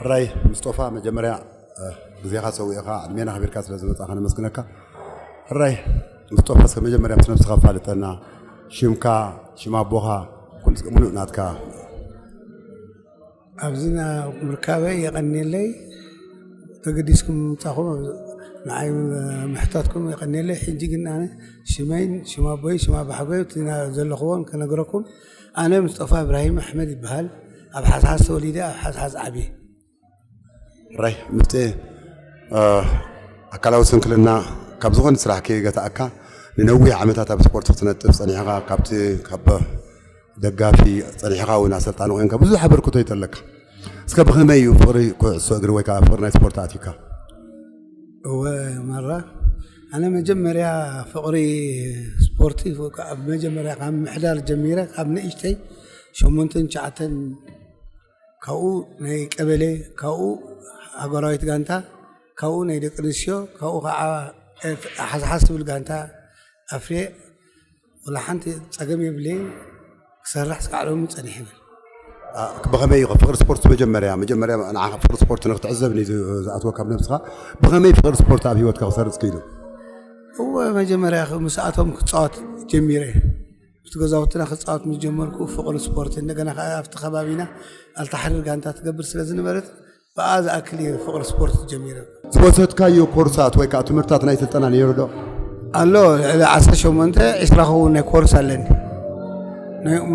ሕራይ ምስጦፋ፣ መጀመርያ ግዜኻ ሰዊእኻ ዕድሜና ኣኽቢርካ ስለ ዝመጻኻ ነመስግነካ። ሕራይ ምስጦፋ፣ እስከ መጀመርያ ምስ ነብስኻ ኣፋልጠና። ሽምካ፣ ሽም ኣቦኻ፣ ኩሉ እስከ ሙሉእ ናትካ። ኣብዚ ምርካበይ የቐንየለይ። ተገዲስኩም ምምጻኹም ንዓይ ምሕታትኩም የቐንየለይ። ሕጂ ግን ኣነ ሽመይን ሽም ኣቦይ ሽም ኣባሓጎይ እቲ ዘለኽዎን ክነግረኩም። ኣነ ምስጦፋ እብራሂም ኣሕመድ ይበሃል። ኣብ ሓስሓስ ተወሊደ፣ ኣብ ሓስሓስ ዓብየ። ራይ ምጤ ኣካላዊ ስንክልና ካብ ዝኾነ ስራሕ ከይገታእካ ንነዊሕ ዓመታት ኣብ ስፖርት ክትነጥፍ ጸኒሕኻ፣ ካብቲ ካብ ደጋፊ ጸኒሕኻ እውን ኣሰልጣኒ ኮይንካ ብዙሕ ኣበርክቶ ይተለካ። እስከ ብኸመይ እዩ ፍቕሪ ኩዕሶ እግሪ ወይ ከዓ ፍቕሪ ናይ ስፖርት ኣትዩካ? እወ፣ መራ፣ ኣነ መጀመርያ ፍቕሪ ስፖርቲ ኣብ መጀመርያ ካብ ምሕዳር ጀሚረ፣ ካብ ንእሽተይ ሸሞንተን ትሽዓተን፣ ካብኡ ናይ ቀበሌ፣ ካብኡ ሃገራዊት ጋንታ፣ ካብኡ ናይ ደቂ ኣንስትዮ፣ ካብኡ ከዓ ሓዝሓዝ ትብል ጋንታ ኣፍርየ። ወላ ሓንቲ ጸገም የብለይ፣ ክሰርሕ ስጋዕ ሎሚ ጸኒሕ ይብል። ብኸመይ እዩ ፍቕሪ ስፖርት መጀመርያ መጀመርያ ንዓኻ ፍቕሪ ስፖርት ንክትዕዘብ ዝኣትወካ ኣብ ነብስኻ? ብኸመይ ፍቕሪ ስፖርት ኣብ ሂወትካ ክሰርጽ ክኢሉ? እወ፣ መጀመርያ ምስኣቶም ክጻወት ጀሚረ። ኣብቲ ገዛውትና ክጻወት ምስ ጀመርኩ ፍቕሪ ስፖርት፣ እንደገና ከዓ ኣብቲ ከባቢና ኣልታሕሪር ጋንታ ትገብር ስለ ዝነበረት፣ ብኣ ዝኣክል እዩ ፍቕሪ ስፖርት ጀሚረ። ዝወሰድካዮ ኮርሳት ወይ ከዓ ትምህርታት ናይ ስልጠና ነይሩ ዶ? ኣሎ። ልዕሊ ዓሰርተ ሸሞንተ ዒስራ ክኸውን ናይ ኮርስ ኣለኒ።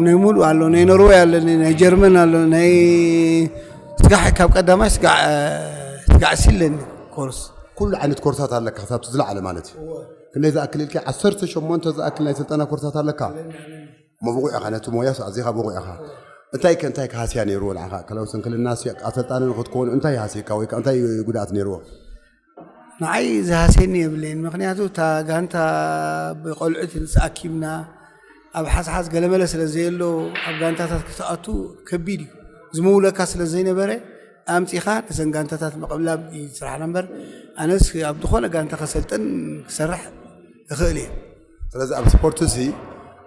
ናይ ሙሉእ ኣሎ፣ ናይ ኖርወይ ኣለኒ፣ ናይ ጀርመን ኣሎ፣ ናይ ስጋዕ፣ ካብ ቀዳማይ ስጋዕ ሲ ኣለኒ ኮርስ። ኩሉ ዓይነት ኮርሳት ኣለካ ክሳብ ዝለዓለ ማለት እዩ። ክንደይ ዝኣክል ኢልካ? ዓሰርተ ሸሞንተ ዝኣክል ናይ ስልጠና ኮርሳት ኣለካ። እሞ ብቑዕ ኢኻ፣ ነቲ ሞያስ ኣዚኻ ብቑዕ ኢኻ። እንታይ ከ እንታይ ክሃስያ ነይርዎ ንዓኻ? ኣካላዊ ስንክልና ኣሰልጣኒ ንክትኮን እንታይ ይሃስየካ ወይ ከዓ እንታይ ጉድኣት ነይርዎ? ንዓይ ዝሃስየኒ የብለይን። ምክንያቱ እታ ጋንታ ብቆልዑት ንስኣኪብና ኣብ ሓዝሓዝ ገለመለ ስለ ዘየሎ ኣብ ጋንታታት ክትኣቱ ከቢድ እዩ። ዝምውለካ ስለ ዘይነበረ ኣምፂኻ ነዘን ጋንታታት ምቕብላብ እዩ ስራሕና እምበር ኣነስ ኣብ ዝኾነ ጋንታ ከሰልጥን ክሰርሕ እኽእል እየ። ስለዚ ኣብ ስፖርት ሲ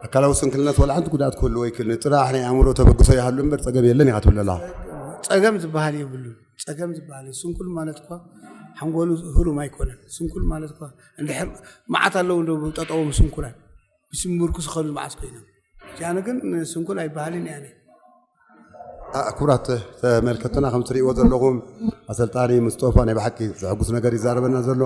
ኣካላዊ ስንክልነት ዋላ ሓንቲ ጉድኣት ክህልዎ ይክእል፣ ንጥራሕ ናይ ኣእምሮ ተበግሶ ይሃሉ እምበር ፀገም የለን ኢኻ ትብል ዘለኻ። ፀገም ዝበሃል የብሉን። ፀገም ዝበሃል እዩ። ስንኩል ማለት እኳ ሓንጎሉ ህሩም ኣይኮነን። ስንኩል ማለት እኳ እንድሕር መዓት ኣለዉ እንዶ ጠጠዎም ስንኩላን ብስምርኩ ዝኸዱ መዓት ኮይኖም። ያነ ግን ስንኩል ኣይበሃልን ያነ። ክቡራት ተመልከትና ከም ትሪእዎ ዘለኹም ኣሰልጣኒ ምስጦፋ ናይ ብሓቂ ዘሐጉስ ነገር ይዛረበና ዘሎ።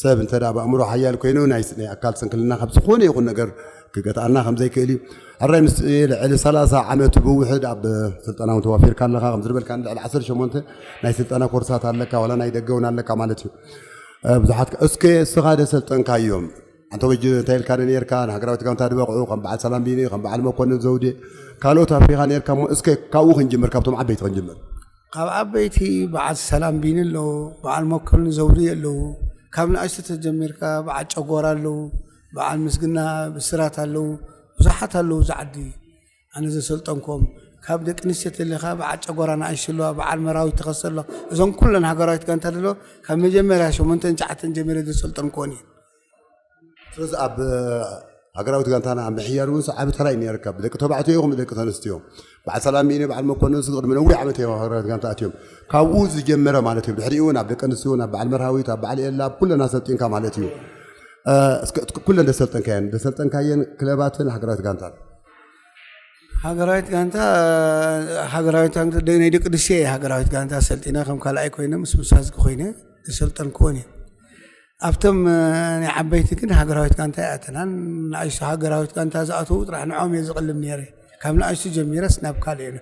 ሰብ እንተ ደኣ ብኣእምሮ ሓያል ኮይኑ ናይ ናይ ኣካል ስንክልና ካብ ዝኾነ ይኹን ነገር ክገትኣና ከም ዘይክእል እዩ። ሕራይ ምስ ልዕሊ ሰላሳ ዓመት ብውሕድ ኣብ ስልጠና እውን ተዋፊርካ ኣለኻ። ከም ዝርበልካ ልዕሊ ዓሰርተ ሸሞንተ ናይ ስልጠና ኮርሳት ኣለካ፣ ዋላ ናይ ደገ እውን ኣለካ ማለት እዩ። ብዙሓት እስከ እስኻ ደሰልጠንካዮም ኣንቶበጅ እንታይ ኢልካ ነርካ? ንሃገራዊት ጋንታ ዝበቕዑ ከም በዓል ሰላም ቢኒ፣ ከም በዓል መኮንን ዘውዴ፣ ካልኦት ኣፍሪኻ ነርካ እሞ እስከ ካብኡ ክንጅምር፣ ካብቶም ዓበይቲ ክንጅምር። ካብ ዓበይቲ በዓል ሰላም ቢኒ ኣለዉ፣ በዓል መኮንን ዘውዴ ኣለዉ። ካብ ንኣሽቱ ተጀሚርካ በዓል ጨጎራ ኣለዉ፣ በዓል ምስግና ብስራት ኣለዉ፣ ብዙሓት ኣለዉ። እዚ ዓዲ ኣነ ዘሰልጠንኮም ካብ ደቂ ኣንስትዮ ተለካ በዓል ጨጎራ ንኣሽቱ ኣለዋ፣ በዓል መራዊት ተኸስተ ኣለዋ። እዞም ኩለን ሃገራዊት ጋንታ ደሎ ካብ መጀመርያ ሸሞንተን ትሽዓተን ጀሚረ ዘሰልጠንኮን እዩ። ስለዚ ኣብ ሃገራዊት ጋንታና ኣብ ምሕያር እውን ዓቢ ተራ እዩ ነርካ። ብደቂ ተባዕትዮ ይኹን ብደቂ ተንስትዮ በዓል ሰላም ሚኒ በዓል መኮንን ስ ቅድሚ ነዊሕ ዓመት እዮም ሃገራዊት ጋንታ ኣትዮም። ካብኡ ዝጀመረ ማለት እዩ። ድሕሪኡ እውን ኣብ ደቂ ኣንስትዮ እውን ኣብ በዓል መርሃዊት ኣብ በዓል ኤላ ኣብ ኩለን ኣሰልጢንካ ማለት እዩ። እስከ ኩለን ደሰልጠንካየን ደሰልጠንካየን ክለባትን ሃገራዊት ጋንታን ሃገራዊት ጋንታ ሃገራዊት ጋንታ ናይ ደቂ ኣንስትዮ እየ ሃገራዊት ጋንታ ሰልጢነ ከም ካልኣይ ኮይነ ምስ ምሳዝጊ ኮይነ ዝሰልጠንክዎን እየ። ኣብቶም ናይ ዓበይቲ ግን ሃገራዊት ጋንታ ኣይኣተናን። ንኣሽቱ ሃገራዊት ጋንታ ዝኣተዉ ጥራሕ ንዖም እየ ዝቕልብ ነይረ። ካብ ንኣሽቱ ጀሚረስ ናብ ካልእ እየ።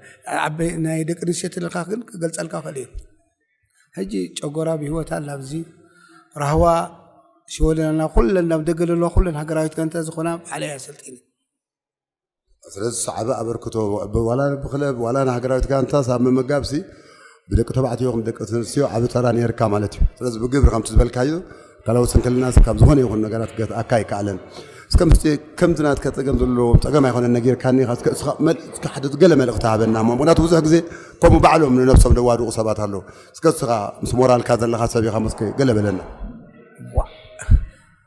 ናይ ደቂ ኣንስትዮ ትልካ ግን ክገልጸልካ ክእል እየ። ሕጂ ጨጎራ ብህይወት ኣላ ኣብዚ ራህዋ ሽወደና ኩለን ናብ ደገ ዘለዋ ኩለን ሃገራዊት ጋንታ ዝኾና ባዕለይ ኣሰልጢነ። ስለዚ ሰዓቢ ኣበርክቶ ዋላ ብክለብ ዋላ ንሃገራዊት ጋንታ ሳብ ምምጋብ ሲ ብደቂ ተባዕትዮ ይኹን ደቂ ኣንስትዮ ዓቢ ተራ ነርካ ማለት እዩ። ስለዚ ብግብሪ ከምቲ ዝበልካዮ ኣካላዊ ስንክልና ካብ ዝኾነ ይኹን ነገራት ክገትኣካ ኣይከኣለን። እስከ ምስቲ ከምዚ ናትካ ጸገም ዘለዎም ጸገም ኣይኮነን ነጊርካኒ ኢኻ። እስከ እስኻ መል- እስከ ሓደ ገለ መልእኽቲ ሃበና እሞ ምክንያቱ ብዙሕ ግዜ ከምኡ ባዕሎም ንነብሶም ዘዋድቑ ሰባት ኣለዉ። እስከ እስኻ ምስ ሞራልካ ዘለኻ ሰብ ኢኻ መስከ ገለ በለና።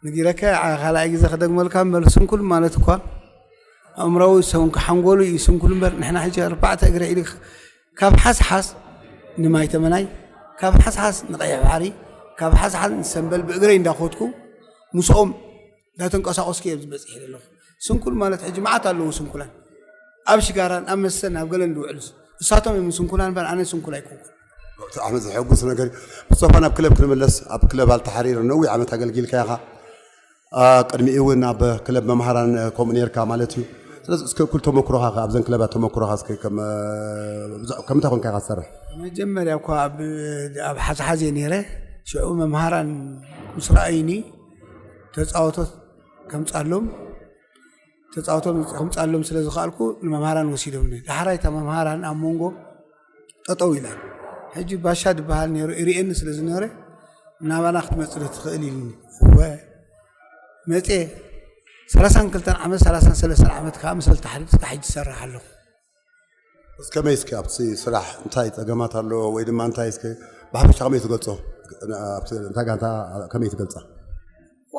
ንጊረካ ካልኣይ ግዜ ክደግመልካ እምበር ስንኩል ማለት እኳ ኣእምራዊ ሰውንካ ሓንጎሉ እዩ ስንኩል እምበር ንሕና ሕጂ ኣርባዕተ እግሪ ዒሊ ካብ ሓስሓስ ንማይ ተመናይ ካብ ሓስሓስ ንቐይሕ ባሕሪ፣ ካብ ሓስሓስ ንሰምበል ብእግረይ እንዳኸድኩ ምስኦም እንዳተንቀሳቐስኩ እየ ኣብዚ በፂሐ ዘለኹ። ስንኩል ማለት ሕጂ መዓት ኣለዉ ስንኩላን። ኣብ ሽጋራን ኣብ መስተን ኣብ ገለን ዝውዕሉስ እሳቶም እዮም ስንኩላን እምበር ኣነ ስንኩል ኣይኮንኩን። ዶክተር ኣሕመድ፣ ዘሐጉስ ነገር እዩ። ብዝኾነ ናብ ክለብ ክንምለስ፣ ኣብ ክለብ ኣልተሓሪር ነዊሕ ዓመት ኣገልጊልካ ኢኻ። አ፣ ቅድሚኡ እውን ኣብ ክለብ መምሃራን ከምኡ ነርካ ማለት እዩ። ስለዚ እስከ ኩል ተመክሮኻ ከ ኣብዘን ክለባት ተመክሮኻ እስከ ከም፣ እ፣ ከም እንታይ ኮንካ ኢኻ ትሰርሕ? መጀመርያ እኳ ኣብ፣ ኣብ ሓዝሓዝ እየ ነይረ። ሽዑ መምሃራን ምስ ረኣዩኒ ተጻወቶት ከምጻሎም፣ ተጻወቶም ከምጻሎም ስለ ዝኸኣልኩ ንመምሃራን ወሲዶምኒ። ዳሕራይ እታ መምሃራን ኣብ መንጎ ጠጠው ኢላ። ሕጂ ባሻ ዝበሃል ነይሩ ይርእየኒ ስለ ዝነበረ ናባና ክትመጽእ ዶ ትኽእል ኢልኒ። እወ መጽየ። ሰላሳን ክልተን ዓመት፣ ሰላሳን ሰለስተን ዓመት ከዓ ምስ ኣልተሓሪር እስካብ ሕጂ ዝሰርሕ ኣለኹ። እስከ ከመይ እስከ ኣብቲ ስራሕ እንታይ ጸገማት ኣለዎ ወይ ድማ እንታይ እስከ ብሓፈሻ ከመይ ትገልጾ? ኣብቲ እንታይ ጋንታ ከመይ ትገልጻ? ዋ፣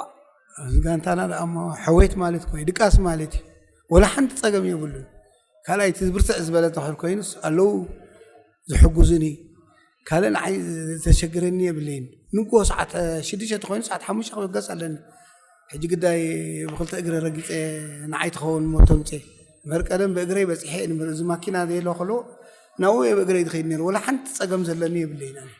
እዚ ጋንታና ደኣ እሞ ሕወይት ማለት እኮ እዩ፣ ድቃስ ማለት እዩ። ወላ ሓንቲ ጸገም የብሉን። ካልኣይ እቲ ብርትዕ ዝበለ ተኽል ኮይኑስ ኣለዉ ዝሕጉዙኒ። ካልእ ንዓይ ዘሸግረኒ የብለይን። ንግሆ ሰዓት ሽዱሽተ ተኾይኑ ሰዓት ሓሙሽተ ክበገስ ኣለኒ። ሕጂ ግዳይ ብኽልተ እግረ ረጊጸ ንዓይ ትኸውን ሞቶ ምጸ። እምበር ቀደም ብእግረይ በጺሐ እየ። እምበር እዚ ማኪና ዘየለ ከሎ ናብኡ እየ ብእግረይ ዝኸይድ ነይሩ። ወላ ሓንቲ ጸገም ዘለኒ የብለይን ኣነ።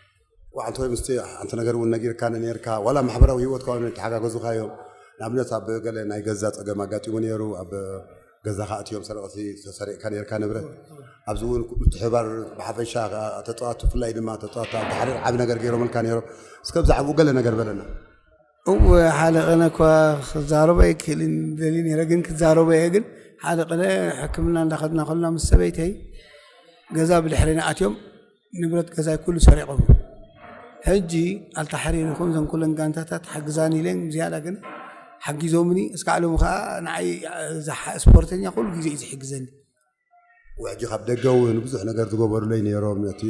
ዋዕንተ ወይ ምስቲ ሓንቲ ነገር እውን ነጊርካ ነርካ፣ ዋላ ማሕበራዊ ህይወትካ እውን ተሓጋገዙካ እዮም። ንኣብነት ኣብ ገለ ናይ ገዛ ጸገም ኣጋጢሙ ነይሩ፣ ኣብ ገዛኻ ኣትዮም ሰረቕቲ ተሰሪቕካ ነርካ ንብረት። ኣብዚ እውን ምትሕባር ብሓፈሻ ተጻዋቱ ብፍላይ ድማ ተጻዋቱ ኣልተሓሪር ዓቢ ነገር ገይሮምልካ ነይሮም። እስከ ብዛዕባኡ ገለ ነገር በለና። እወ፣ ሓደ ቀነ እኳ ክዛረቦ ኣይክእልን ደልየ ነይረ፣ ግን ክዛረቦ እየ። ግን ሓደ ቀነ ሕክምና እንዳኸድና ከለና ምስ ሰበይተይ ገዛ ብድሕሬና ኣትዮም ንብረት ገዛይ ኩሉ ሰሪቖም። ሕጂ ኣልተሓሪር ይኹን እዘን ኩለን ጋንታታት ሓግዛኒ ኢለን ዝያዳ ግን ሓጊዞምኒ። እስካዕ ሎሚ ከዓ ንዓይ ዝሓ-፣ ስፖርተኛ ኩሉ ግዜ እዩ ዝሕግዘኒ። ሕጂ ካብ ደገ እውን ብዙሕ ነገር ዝገበሩለይ ነይሮም። ነቲ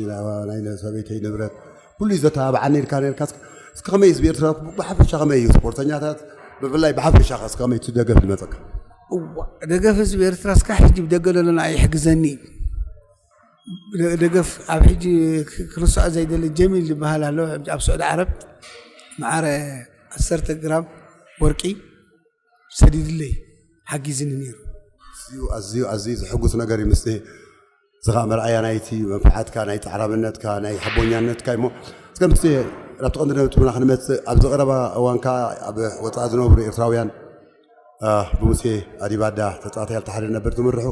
ናይ ሰበይተይ ንብረት ኩሉ እዩ ዘተባብዓኒ ኢልካ ነርካ። እስከ፣ እስከ ከመይ እዩ ህዝቢ ኤርትራ ብሓፈሻ ከመይ እዩ ስፖርተኛታት ብፍላይ ብሓፈሻ ከ እስከ ከመይ እቲ ደገፍ ዝመጸካ? እዋ፣ ደገፍ ህዝቢ ኤርትራ እስካ ሕጂ ብደገ ዘሎ ንዓይ ይሕግዘኒ እዩ። ደ-፣ ደገፍ ኣብ ሕጂ ክ-፣ ክርስዖ ዘይደለ ጀሚል ዝበሃል ኣሎ ኣብ ስዑዲ ዓረብ መዓረ ዓሰርተ ግራም ወርቂ ሰዲድለይ ሓጊዝኒ ነይሩ። ኣዝዩ፣ ኣዝዩ፣ ኣዝዩ ዘሐጉስ ነገር እዩ። ምስቲ እዚ ኸኣ መርኣያ ናይቲ መንፍዓትካ፣ ናይ ጻዕራምነትካ፣ ናይ ሓቦኛነትካ እሞ፣ እስከ ምስቲ ናብቲ ቀንዲ ነጥብና ክንመጽእ፣ ኣብዚ ቀረባ እዋን ከኣ ኣብ ወጻኢ ዝነብሩ ኤርትራውያን፣ አ፣ ብሙሴ ኣዲባዳ ተጻዋታይ ኣልተሓሪር ነበር ዝምርሑ፣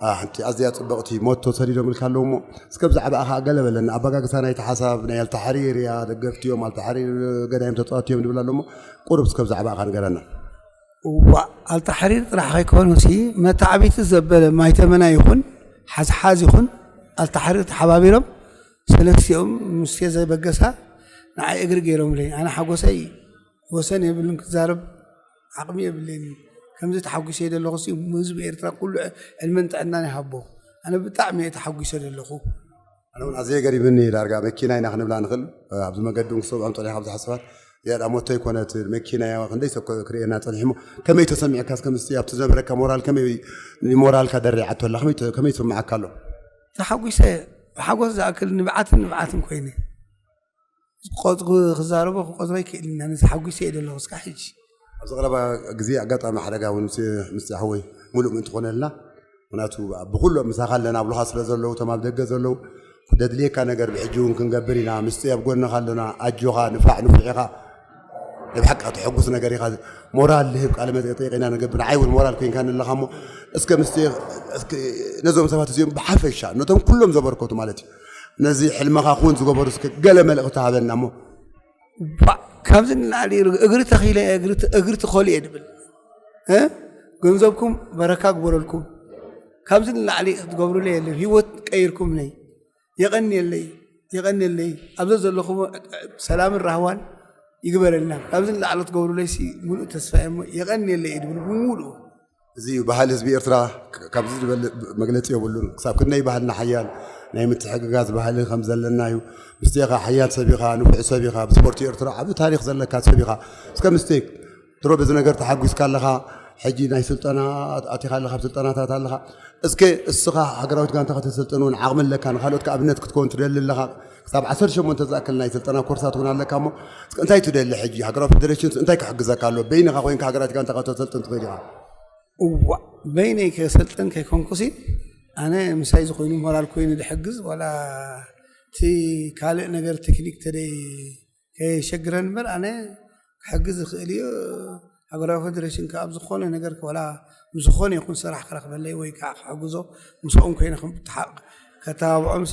አ፣ ሓንቲ ኣዝያ ጽብቕቲ ሞቶ ሰዲዶምልካ ኣለዉ እሞ፣ እስከ ብዛዕባኣ ኸኣ ገለ በለና። ኣበጋግሳ ናይቲ ሓሳብ ናይ ኣልተሓሪር እያ፣ ደገፍቲ እዮም፣ ኣልተሓሪር ገዳይም ተጻወትቲ እዮም ዝብል ኣሎ እሞ፣ ቁሩብ እስከ ብዛዕባኣ ኸኣ ንገረና። እዋእ፣ ኣልተሓሪር ጥራሕ ከይኮኑሲ፣ መታዕቢቲ ዘበለ ማይተመና ይኹን፣ ሓዝሓዝ ይኹን፣ ኣልተሓሪር ተሓባቢሮም፣ ሰለስቲኦም ምስቴ ዘበገሳ ንዓይ እግሪ ገይሮምለይ። ኣነ ሓጎሰይ ወሰን የብሉን፣ ክዛረብ ዓቕሚ የብለይን። ከምዚ ተሓጒሰ ዘለኹሲ፣ ንህዝቢ ኤርትራ ኩሉ ዕድመን ጥዕናን ይሃቦ። ኣነ ብጣዕሚ እየ ተሓጒሰ ዘለኹ። ኣነ እውን ኣዝየ ገሪምኒ፣ ዳርጋ መኪና ኢና ክንብላ ንኽእል። ኣብዚ መገዲ እውን ክሰምዖም ጸኒሖም ብዙሓት ሰባት፣ ዝያዳ ሞቶ ኣይኮነት፣ መኪና እያ፣ ክንደይ ሰብ ክርእየና ጸኒሑ እሞ፣ ከመይ ተሰሚዕካ? እስከ ምስቲ ኣብቲ ዝነበረካ ሞራል፣ ከመይ ሞራልካ ደሪዓቶ ኣላ? ከመይ ተ-፣ ከመይ ይስምዓካ ኣሎ? ተሓጒሰ፣ ሓጎስ ዝኣክል ንብዓትን ንብዓትን ኮይነ። ክቆጽ-፣ ክዛረቦ ክቆጽሮ ኣይክእልን፣ ኣነ ተሓጒሰ እየ ዘለኹ እስካብ ሕጂ። ኣብዚ ቀረባ ግዜ ኣጋጣሚ ሓደጋ እውን ምስ፣ ምስ ሓወይ ሙሉእ ምእንቲ ኮነልና፣ ምኽንያቱ ብኩሎም ምሳኻ ኣለና ኣብሉኻ ስለ ዘለዉ፣ እቶም ኣብ ደገ ዘለዉ፣ ደድልየካ ነገር ብሕጂ እውን ክንገብር ኢና፣ ምስቲ ኣብ ጎንኻ ኣለና፣ ኣጆኻ፣ ንፋዕ ንፉዕ ኢኻ፣ ናይ ብሓቂ ተሐጉስ ነገር ኢኻ፣ ሞራል ልህብ ቃለ መጠይቕ ኢና ንገብር፣ ንዓይ እውን ሞራል ኮይንካኒ ኣለኻ እሞ፣ እስከ ምስቲ፣ እስኪ ነዞም ሰባት እዚኦም ብሓፈሻ፣ ነቶም ኩሎም ዘበርከቱ ማለት እዩ፣ ነዚ ሕልምኻ ክውን ዝገበሩ እስከ ገለ መልእኽቲ ሃበና እሞ። ባ-፣ ካብዚ ንላዕሊ እግሪ ተኺለ፣ እግሪ ተ-፣ እግሪ ተኾሉ እየ ድብል። እ? ገንዘብኩም በረካ ግበረልኩም። ካብዚ ንላዕሊ ክትገብሩለይ የለን። ህይወት ቀይርኩምለይ። የቐንየለይ፣ የቐንየለይ። ኣብዚ ዘለኹም ሰላምን ራህዋን ይግበረልና። ካብዚ ንላዕሊ ክትገብሩለይሲ ሙሉእ ተስፋ እየ እሞ የቐንየለይ እየ ድብል ብምሉኡ። እዚ እዩ ባህሊ ህዝቢ ኤርትራ፣ ክ-፣ ካብዚ ዝበልጽ መግለጺ የብሉን። ክሳብ ክንደይ ባህልና ሓያል ናይ ምትሕግጋዝ ባህሊ ከም ዘለና እዩ። ምስቲ ኢኻ ሓያል ሰብ ኢኻ፣ ንፉዕ ሰብ ኢኻ፣ ኣብ ስፖርት ኤርትራ ዓቢ ታሪኽ ዘለካ ሰብ ኢኻ። እስከ ምስቲ ድሮ በዚ ነገር ተሓጒስካ ኣለኻ፣ ሕጂ ናይ ስልጠና ኣቲኻ ኣለኻ፣ ኣብ ስልጠናታት ኣለኻ። እስከ እስኻ ሃገራዊት ጋንታ ከተሰልጥን እውን ዓቕሚ ኣለካ፣ ንኻልኦት ከኣብነት ክትከውን ትደሊ ኣለኻ። ክሳብ ዓሰርተ ሸሞንተ ዝኣክል ናይ ስልጠና ኮርሳት እውን ኣለካ እሞ፣ እስከ እንታይ ትደሊ ሕጂ? ሃገራዊ ፌደሬሽን እንታይ ክሕግዘካ ኣሎ? በይንኻ ኮይንካ ሃገራዊት ጋንታ ከተሰልጥን ትኽእል ኢኻ። እዋ፣ በይነይ ከሰልጥን ከይኮንኩሲ፣ ኣነ ምሳይ ዝኾይኑ ሞራል ኮይኑ ዝሕግዝ፣ ዋላ እቲ ካልእ ነገር ቴክኒክ ተደይ ከየሸግረን እምበር፣ ኣነ ክሕግዝ ዝኽእል እዩ። ሃገራዊ ፌደሬሽን ከኣ ኣብ ዝኾነ ነገር ዋላ ምስ ዝኾነ ይኹን ስራሕ ክረኽበለይ ወይ ከዓ ክሕግዞ ምስኦም ኮይነ ከም ብትሓቕ ከተባብዖምሲ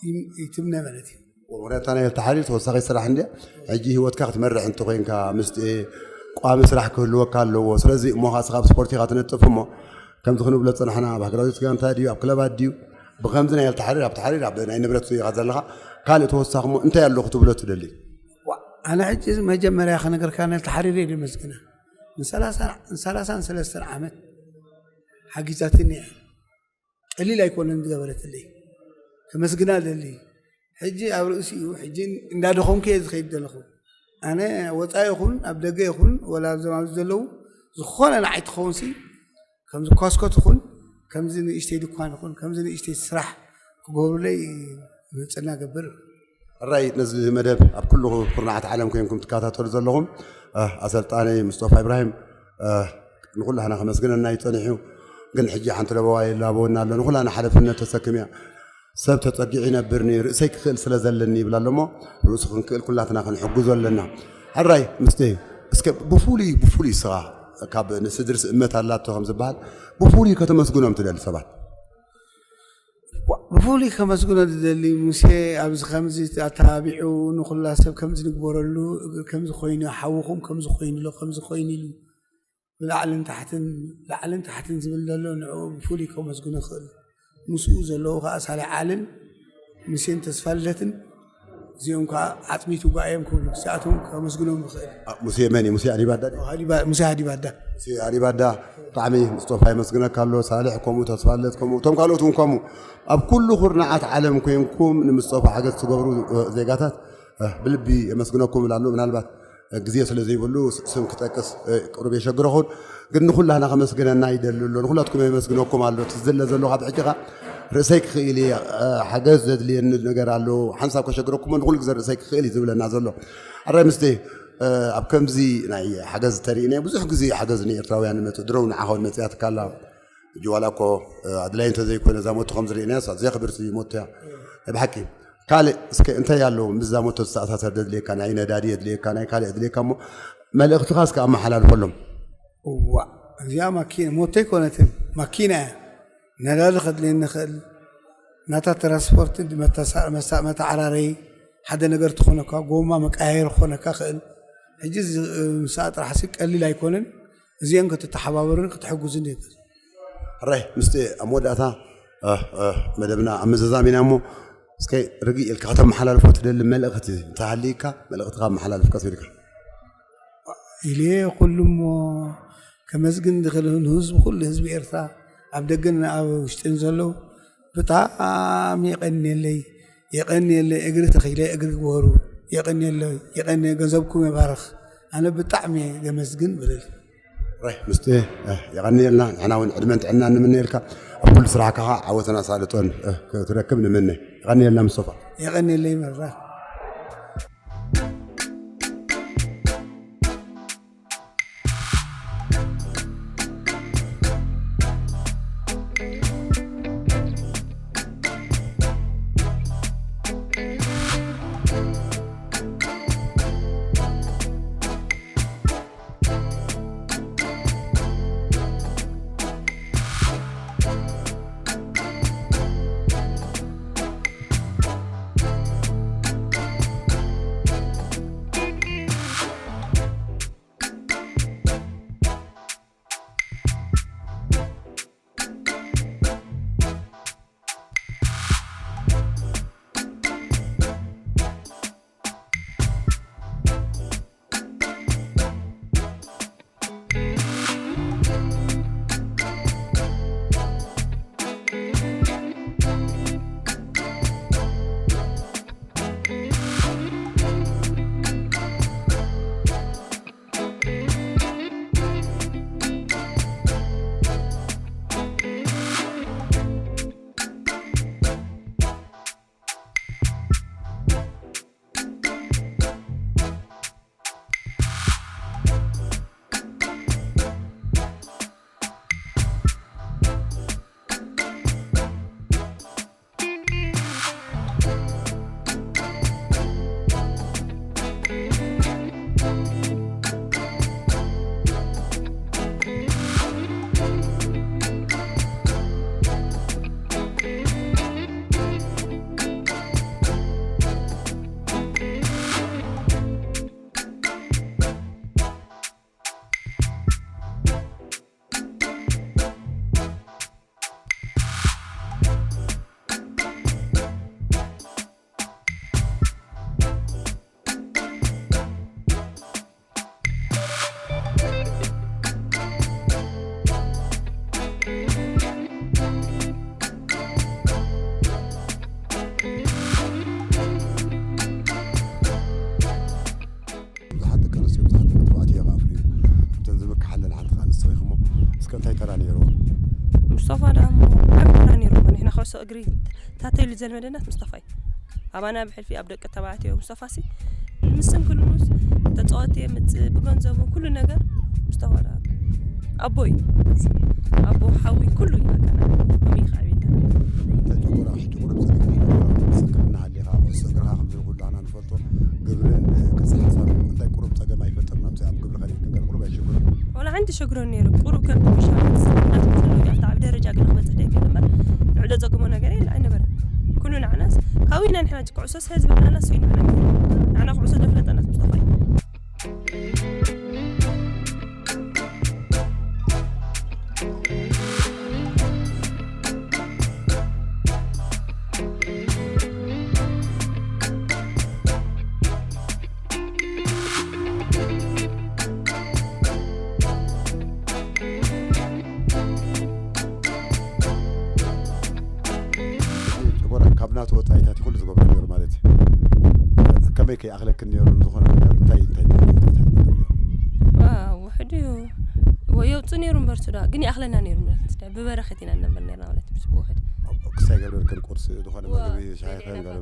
ይም-፣ ይትምነ ማለት እዩ። ወረታ ናይ ተሓሪር ተወሳኺ ስራሕ እንድያ። ሕጂ ህይወትካ ክትመርሕ እንተኾይንካ ምስጢ ቋሚ ስራሕ ክህልወካ ኣለዎ። ስለዚ እሞ ኻስኻ ኣብ ስፖርት ኢኻ ትነጥፍ እሞ ከምዚ ክንብሎ ዝጸናሕና ኣብ ሃገራዊት ጋንታ ድዩ ኣብ ክለባት ድዩ ብኸምዚ ናይ ተሓሪር ኣብ ተሓሪር ኣብ ናይ ንብረት ኢኻ ዘለኻ ካልእ ተወሳኺ እሞ እንታይ ኣሎ ክትብሎ ትደሊ? ዋ፣ ኣነ ሕጂ መጀመርያ ክነገርካ ናይ ተሓሪር እየ ድመስግና። ንሰላሳ ንሰላሳን ሰለስተን ዓመት ሓጊዛትኒ እያ። ቀሊል ኣይኮነን ዝገበረትለይ። ከመስግና ደሊ። ሕጂ ኣብ ርእሲኡ፣ ሕጂ እንዳደኸምኩ እየ ዝኸይድ ዘለኹ። ኣነ ወፃኢ ይኹን፣ ኣብ ደገ ይኹን፣ ወላ ኣብዞም ኣብዚ ዘለዉ፣ ዝኾነ ንዓይ ትኸውንሲ፣ ከምዚ ኳስኮት ይኹን፣ ከምዚ ንእሽተይ ድኳን ይኹን፣ ከምዚ ንእሽተይ ስራሕ ክገብሩለይ ምሕጽና ገብር። ሕራይ ነዚ መደብ ኣብ ኩሉ ኩርናዓት ዓለም ኮይንኩም ትከታተሉ ዘለኹም፣ እ፣ ኣሰልጣኒ ሙስጠፋ ኢብራሂም፣ እ፣ ንኹላህና ከመስግነና ይጸኒሕ እዩ። ግን ሕጂ ሓንቲ ለበዋ የላበወና ኣሎ። ንኹላህና ሓለፍነት ተሰክም እያ። ሰብ ተጸጊዑ ይነብርኒ፣ ርእሰይ ክኽእል ስለ ዘለኒ ይብል ኣሎ እሞ፣ ርእሱ ክንክእል ኩላትና ክንሕግዞ ኣለና። ሕራይ ምስቲ፣ እስከ ብፍሉይ፣ ብፍሉይ ስኻ ካብ ንስድርስ እመት ኣላቶ ከም ዝበሃል፣ ብፍሉይ ከተመስግኖም ትደሊ ሰባት? ብፍሉይ ከመስግኖ ዝደሊ ሙሴ ኣብዚ ከምዚ ኣተባቢዑ ንኹላ ሰብ ከምዚ ንግበረሉ፣ እግር ከምዚ ኮይኑ፣ ሓውኹም ከምዚ ኮይኑ ኣሎ፣ ከምዚ ኮይኑ ኢሉ ብላዕልን ታሕትን፣ ላዕልን ታሕትን ዝብል ዘሎ ንዕኡ ብፍሉይ ከመስግኖ ይኽእል። ምስኡ ዘለዉ ከኣ ሳሌ ዓልን ሙሴን ተስፋልደትን እዚኦም ከኣ ዓጽሚቱ ጓ እዮም ክብሉ፣ እዚኣቶም ከመስግኖም ይኽእል። አ፣ ሙሴ መን እዩ? ሙሴ ኣዲባዳ ድዩ? ኣዲባ-፣ ሙሴ ኣዲባዳ። ሙሴ ኣዲባዳ፣ ብጣዕሚ ሙስጠፋ የመስግነካ ኣሎ። ሳልሕ ከምኡ፣ ተስፋለት ከምኡ፣ እቶም ካልኦት እውን ከምኡ። ኣብ ኩሉ ኩርናዓት ዓለም ኮይንኩም ንሙስጠፋ ሓገዝ ትገብሩ፣ እ፣ ዜጋታት፣ እ፣ ብልቢ የመስግነኩም እላለሁ። ምናልባት፣ እ፣ ግዜ ስለ ዘይብሉ ስ-፣ ስም ክጠቅስ፣ እ፣ ቅሩብ የሸግረኹን። ግን ንኹላህና ከመስግነና ይደሊ ኣሎ። ንኹላትኩም የመስግነኩም ኣሎ። እቲ ዝለ ዘሎ ካብ ሕጂ ኸኣ ርእሰይ ክኽእል እየ፣ እ፣ ሓገዝ ዘድልየኒ ነገር ኣሎ። ሓንሳብ ከሸግረኩም ንኹሉ ግዜ ርእሰይ ክኽእል እዩ ዝብለና ዘሎ። ኣረ ምስቲ፣ እ፣ ኣብ ከምዚ ናይ ሓገዝ ተሪእናዮ፣ ብዙሕ ግዜ ሓገዝ ንኤርትራውያን ንመጽእ፣ ድሮ ንዓኻ እውን መጽያትካ ኣላ። ሕጂ ዋላ እኮ፣ እ፣ ኣድላይ እንተዘይኮነ እዛ ሞቶ ከም ዝርእናያ፣ እሳ ኣዝያ ክብርቲ ሞቶ እያ። ናይ ብሓቂ። ካልእ እስከ እንታይ ኣሎ ምስዛ ሞቶ ዝተኣሳሰር ዘድልየካ? ናይ ነዳዲ የድልየካ፣ ናይ ካልእ የድልየካ እሞ መልእኽትኻ እስከ ኣመሓላልፈሎም። እዋ፣ እዚኣ ማኪና፣ ሞቶ ኣይኮነትን፣ ማኪና እያ። ነዳዲ ከድልየኒ ይኽእል፣ ናታ ትራንስፖርት መተሳ-፣ መሳ-፣ መተዓራረዪ፣ ሓደ ነገር ትኾነካ፣ ጎማ መቀያየሪ ክኾነካ ይኽእል። ሕጂ እዚ፣ እ፣ ምስኣ ጥራሕ ሲ ቀሊል ኣይኮነን። እዚአን ክትተሓባበሩን ክትሕግዙን ይኽእል። ሕራይ፣ ምስቲ ኣብ መወዳእታ፣ እ፣ እ፣ መደብና ኣብ ምዝዛም ኢና እሞ፣ እስከ ርግእ ኢልካ ከተመሓላልፎ ትደሊ መልእኽቲ እንተሃልይካ፣ መልእኽትኻ ኣመሓላልፍ ቀስ ኢልካ። ኢለ ኩሉ እሞ ከመስግን ዝኽእል ንህዝቢ፣ ኩሉ ህዝቢ ኤርትራ፣ ኣብ ደገን ኣብ ውሽጥን ዘለዉ፣ ብጣዕሚ የቐንየለይ፣ የቐንየለይ፣ እግሪ ተኺለ እግሪ ግበሩ፣ የቐንየለይ፣ የቐንየ፣ ገንዘብኩም ይባርኽ። ኣነ ብጣዕሚ እየ ዘመስግን ብለል። ራይ ምስቲ፣ እ፣ የቐንየልና፣ ንሕና እውን ዕድመን ጥዕናን ንምነየልካ፣ ኣብ ኩሉ ስራሕካ ኸዓ ዓወትን ኣሳልጦን፣ እ፣ ክትረክብ ንምነ። የቐንየልና ሙስጠፋ። የቐንየለይ መራ። እግሪ ታተይሉ ዘልመደናት ሙስጠፋ እዩ። ኣባና ብሕልፊ ኣብ ደቂ ተባዕትዮ ሙስጠፋ ሲ ምስን ኩሉ ምስ ተጻወቲ የምጽእ ብገንዘቡ ኩሉ ነገር ሙስጠፋ ዳ ኣቦይ ኣቦ ሓዊ ኩሉ እዩ በቃ ና ሎሚ ይኸዕብ የለን። እንታይ ጨጎራ ሕጂ ቁሩብ ጸገም ይፈጥር። ስንክልና ሃሊኻ ኩዕሶ እግርኻ ከምዚ ኩሉ ኣና ንፈልጦ ግብርን ቅርጺ ሓሳብ እንታይ ቁሩብ ጸገም ኣይፈጥርን ኣብዚ ኣብ ግብሪ ከሪድ ክንገር ቁሩብ ኣይሸግርን። ወላ ሓንቲ ሸግሮ ነይሩ ቁሩብ ከም ምሻት ስናት ኩሉ ኣብታ ዓብ ደረጃ ግን ክበጽሕ ደይክእል እምበር ንዕዶ ጸግሞ ነገር የለ ኣይነበረ። ኩሉ ንዓናስ ካዊና ንሕና ኩዕሶ ስለ ዝበላና ሱ ንዓና ንዓና ኩዕሶ ዘፍለጠናስ ሙስጠፋ እዩ። ጨጎራ ካብ ናቱ ወጻኢታት ኩሉ ዝገብሮ ነይሩ ማለት እዩ። ከመይ ከይኣኽለክን ነይሩ ንዝኾነ ነገር እንታይ እንታይ እንታይ ትገብር ነይሩ? ዋው ውሕድ እዩ። ወይ የውፅእ ነይሩ እምበር ሱዳ ግን ይኣኽለና ነይሩ ማለት እዩ። ብበረኸት ኢና ንነብር ነርና ማለት እዩ። ብፅቡቅ ውሕድ ክሳይ ገብረልክን ቁርሲ ዝኾነ መግቢ ሻሂ ክን ገለ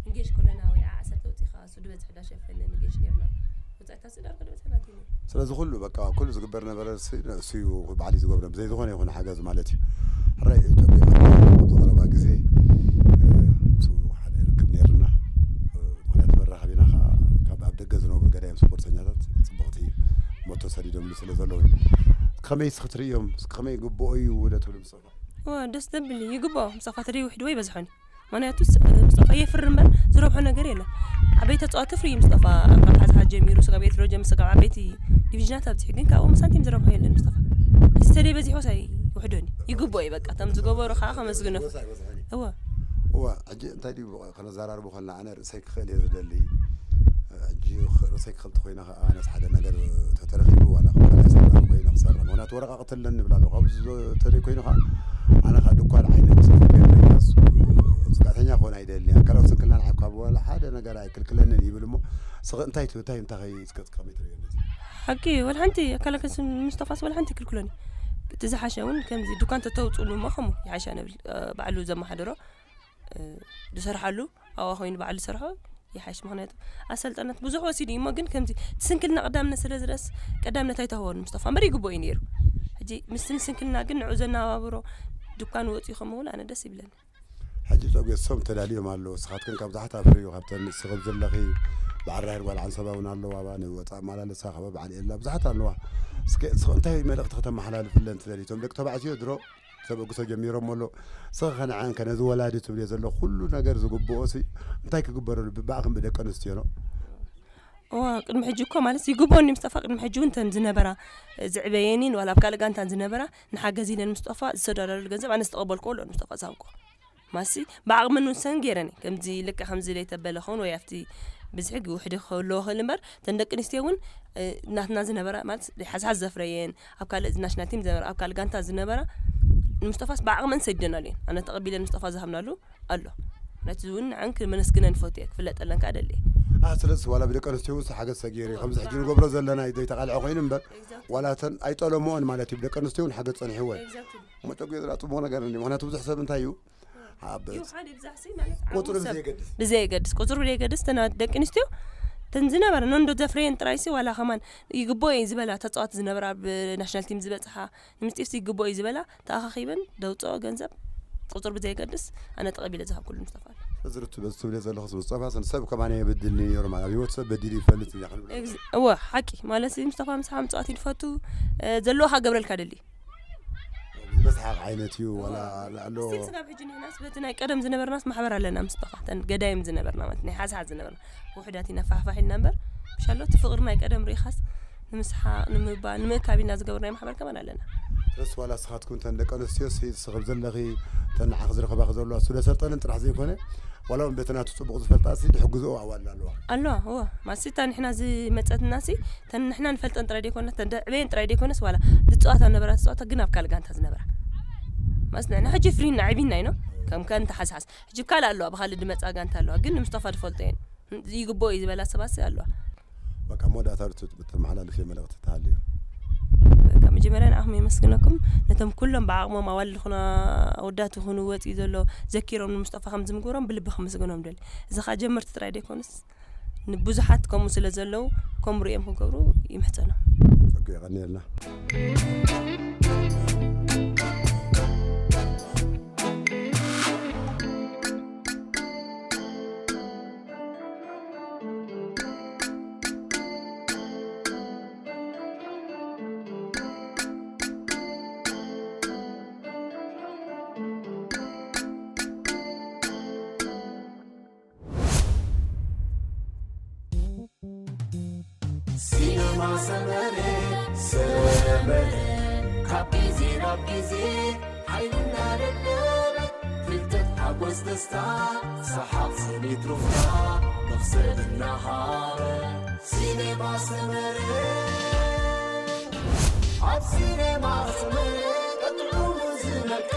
ንጌሽ ኮለና ወይ ዓሰርተ ወፂኻ እሱ ድበፅሕ ዳሸፈነ ንጌሽ ነርና። ወፃኢታት ስዳር ከድበፅሕ ናት እዩ። ስለዚ ኩሉ በቃ ኩሉ ዝግበር ነበረ እሱ እዩ ባዕሊ ዝገብረ ብዘይ ዝኾነ ይኹን ሓገዝ ማለት እዩ። ሕራይ ኢትዮጵያ ኣብዚ ቀረባ ግዜ ሓደ ርክብ ነርና። ምክንያት መራኸቢና ካብ ኣብ ደገ ዝነብሩ ገዳይም ስፖርተኛታት ጽቡቕቲ ሞቶ ሰዲዶምሉ ስለ ዘለዉ ከመይ ስክትርእዮም ከመይ ግብኦ እዩ ውለ ትብሉ ምሰፋ ዋ ደስ ዘብል እዩ ይግብኦ ምሳፋ ተደይ ውሕድ ወይ በዝሖን ምክንያቱ ሙስጠፋ የፍር እምበር ዝረብሖ ነገር የለን። ዓበይቲ ተፃዋቲ ፍሪ ሙስጠፋ ካብ ሓዝሓዝ ጀሚሩ ስጋብ ኤርትሮ ጀሚሩ ስጋብ ዓበይቲ ዲቪዥናት ኣብፅሑ ግን ካብኡ ሳንቲም ዝረብሖ የለን ሙስጠፋ። እዚ ተደይ በዚሖ ሳይ ውሕዶን ይግብኦ እዩ በቃ እቶም ዝገበሩ ከዓ ከመስግኖ እወ እዋ ሕጂ እንታይ ድዩ ከነዘራርቦ ከለና ኣነ ርእሰይ ክኽእል እየ ዝደሊ። ሕጂ ርእሰይ ክኽእል ተኮይነ ከዓ ኣነስ ሓደ ነገር ተተረኺቡ ዋላ ከም ካልኣይ ሰብኣይ ኮይነ ክሰርሕ ምክንያቱ ወረቃቅቲ ኣለኒ ይብል ኣሎ ካብዚ ተዘይ ኮይኑ ከዓ ኣነ ከዓ ድኳን ዓይነት ስጋዕተኛ ክኾን ኣይደሊ ኣካላዊ ስንክልና ንዓብ ካብ ዋላ ሓደ ነገር ኣይክልክለንን ይብል እሞ ስኸ እንታይ እንታይ እንታይ ከይ እስከ ከመይ ትርእዮ ነዚ ሓቂ ወላ ሓንቲ ኣካላከ ሙስጠፋስ ወላ ሓንቲ ክልክሎኒ እቲ ዝሓሸ እውን ከምዚ ድኳን ተተውፅሉ እሞ ከምኡ ይሓሻ ንብል ባዕሉ ዘመሓደሮ ዝሰርሓሉ ኣብኣ ኮይኑ ባዕሉ ዝሰርሖ ይሓይሽ ምክንያቱ ኣሰልጠነት ብዙሕ ወሲዱ እዩ እሞ ግን ከምዚ እቲ ስንክልና ቀዳምነት ስለ ዝረስ ቀዳምነት ኣይተህወን ሙስጠፋ እምበር ይግብኦ እዩ ነይሩ ሕጂ ምስ ስንክልና ግን ንዑ ዘነባብሮ ድኳን ወፂኡ ከምኡ እውን ኣነ ደስ ይብለኒ ሕጂ ጸጉ ሶም ተዳልዮም ኣለዉ ስኻትክን ካብ ዛሕት ኣፍርዩ ካብተን ንስኽብ ዘለኺ በዓል ራሄል ጓል ዓንሰባ እውን ኣለዋ ባ ንወፃእ ኣመላለሳ ካብ በዓል ኤላ ብዙሓት ኣለዋ እስከ እንታይ መልእኽቲ ከተመሓላልፍለን ትደልዩ እቶም ደቂ ተባዕትዮ ድሮ ተበግሶ ጀሚሮም ኣሎ ስኸ ከነዓን ከነዚ ወላዲ ትብልዮ ዘሎ ኩሉ ነገር ዝግብኦ ሲ እንታይ ክግበረሉ ብባእኽን ብደቂ ኣንስትዮ ነው እዋ ቅድሚ ሕጂ እኮ ማለት ይግብኦ እንዲ ምስጠፋ ቅድሚ ሕጂ እውን ተን ዝነበራ ዝዕበየኒን ዋላ ኣብ ካልእ ጋንታን ዝነበራ ንሓገዝ ኢለን ምስጠፋ ዝሰዳዳሉ ገንዘብ ኣነ ዝተቐበልክዎ ኣሎ ምስጠፋ ዝሃብክዎ ማሲ ብዓቕሚ ንውሰን ገይረን እየ ከምዚ ልክዕ ከምዚ ደይተበለ ኸውን ወይ ኣብቲ ብዝሒ ውሕዲ ክህልዎ ክእል እምበር እተን ደቂ ኣንስትዮ እውን ናትና ዝነበራ ማለት ሓዝሓዝ ዘፍረየን ኣብ ካልእ ናሽናል ቲም ዝነበራ ኣብ ካልእ ጋንታ ዝነበራ ንምስጠፋስ ብዓቕመን ሰዲደናሉ እየን ኣነ ተቐቢለ ንምስጠፋ ዝሃብናሉ ኣሎ ነቲ እውን ንዓን ክመነስግነ ንፈቱ እየ ክፍለጠለን ከዓ ደሊ እየ ስለዚ ዋላ ብደቂ ኣንስትዮ እውን ሓገዝ ሰጊር እዩ ከምዚ ሕጂ ንገብሮ ዘለና እዩ ዘይተቃልዐ ኮይኑ እምበር ዋላ ተን ኣይጠለምኦን ማለት እዩ ብደቂ ኣንስትዮ እውን ሓገዝ ፀኒሕዎ እዩ መጨጉ ዝራ ፅቡቅ ነገር እንዲ ምክንያቱ ብዙሕ ሰብ እንታይ እዩ ቁፅሪ ብዘየገድስ ብዘየገድስ ቁፅሪ ብዘየገድስ ተና ደቂ ኣንስትዮ ተን ዝነበረ ነንዶ ዘፍረየን ጥራይ ሲ ዋላ ከማን ይግቦ እየ ዝበላ ተፃዋት ዝነበራ ኣብ ናሽናል ቲም ዝበፅሓ ንምስጢርሲ ይግቦ እዩ ዝበላ ተኣኻኺበን ደውፅኦ ገንዘብ ቁፅር ብዘየገድስ ኣነ ተቐቢለ ዝሃብ ኩሉ ምስተፋል እዚ ርቱ በዚ ትብልዮ ዘለኹስ ሙስጠፋ ሰብ ከማን የበድልኒ ነይሩ ማለት ኣብ ህይወት ሰብ በዲሉ ይፈልጥ ኢና ክንብሎ እወ ሓቂ ማለት ሙስጠፋ ምሳሓ ምፅዋት ይድፈቱ ዘለዎካ ገብረልካ ደሊ መስሓቕ ዓይነት እዩ ዋላ ኣሎ ስጋብ ሕጂ ንሕናስ በቲ ናይ ቀደም ዝነበርናስ ማሕበር ኣለና ምስጠፋ ተን ገዳይም ዝነበርና ማለት ናይ ሓዝሓዝ ዝነበርና ውሕዳት ኢና ፋሕፋሕ ኢልና እምበር ምሻሎ እቲ ፍቕሪ ናይ ቀደም ርኢኻስ ንምስሓቕ ንምባል ንምእካብ ኢልና ዝገበርናዮ ማሕበር ከማን ኣለና ስለስ ዋላ ስኻትኩም ተን ደቂ ኣንስትዮ ስኽብ ዘለኺ ተን ንዓኺ ዝረኸባኺ ዘለዋ እሱ ደሰልጠንን ጥራሕ ዘይኮነ ዋላ እውን በቲ ናቱ ፅቡቕ ዝፈልጣ ሲ ድሕግዝኦ ኣዋላ ኣለዋ ኣለዋ እወ ማሲታ ንሕና ዝመፀትና ሲ ተን ንሕና ንፈልጠን ጥራይ ደይኮነ ተን ደዕበየን ጥራይ ደይኮነስ ዋላ ዝፀዋታ ነበራ ዝፀዋታ ግን ኣብ ካልእ ጋንታ ዝነበራ ማስ ንሕና ሕጂ ፍሪና ዓቢና ኢኖ ከም ከን ተሓስሓስ ሕጂ ካልእ ኣለዋ ብካልእ ድመፃ ጋንታ ኣለዋ ግን ንምስጠፋ ድፈልጦ እየን ይግብኦ እዩ ዝበላ ሰባት ኣለዋ በቃ መወዳእታ ርቱት ብተመሓላልፍ መልእኽቲ ተሃልዩ ከም መጀመርያ ንዓኹም የመስግነኩም። ነቶም ኩሎም ብዓቕሞም ኣዋልድ ይኹኑ ኣወዳት ይኹኑ ወፂኡ ዘሎ ዘኪሮም ንሙስጠፋ ከም ዝምግብሮም ብልቢ ከመስግኖም ደል። እዚ ኸዓ ጀመርቲ ጥራይ ደይኮኑስ ንብዙሓት ከምኡ ስለ ዘለዉ ከምኡ ርእዮም ክገብሩ ይምሕጸኖም። ጸጉ የቐንየልና። ሲነማ ሰመረ ሰመረ ካብ ግዜ ናብ ግዜ ሓይልና ደደበ ፍልጠት ሓጎስ ደስታ ሰሓቕ ስኒት ሩፍታ መኽሰብ እናሃበ ሲነማ ሰመረ ኣብ ሲነማ ሰመረ ቀጥዑ ዝመቀ